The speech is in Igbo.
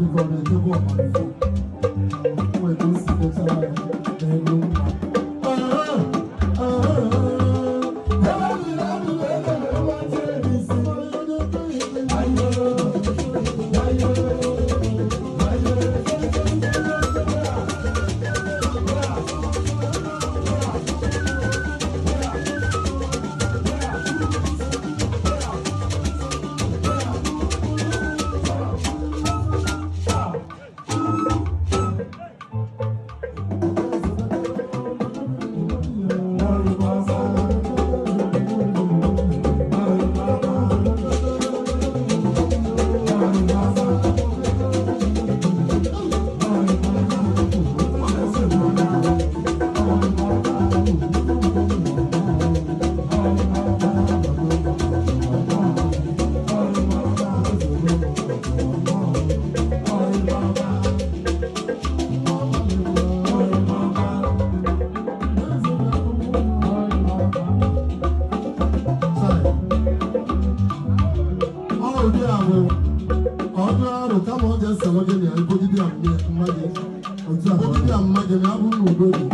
Dịka ọ na-echekwa ọmalife nwere ka o si fechara ya n'elu mma. Ọrụ a bụ ọnụ arụ kama ọ ga-esere gị na ibogide ya mmadụ otu a bogide ya mmadụ na abụ na udo dị.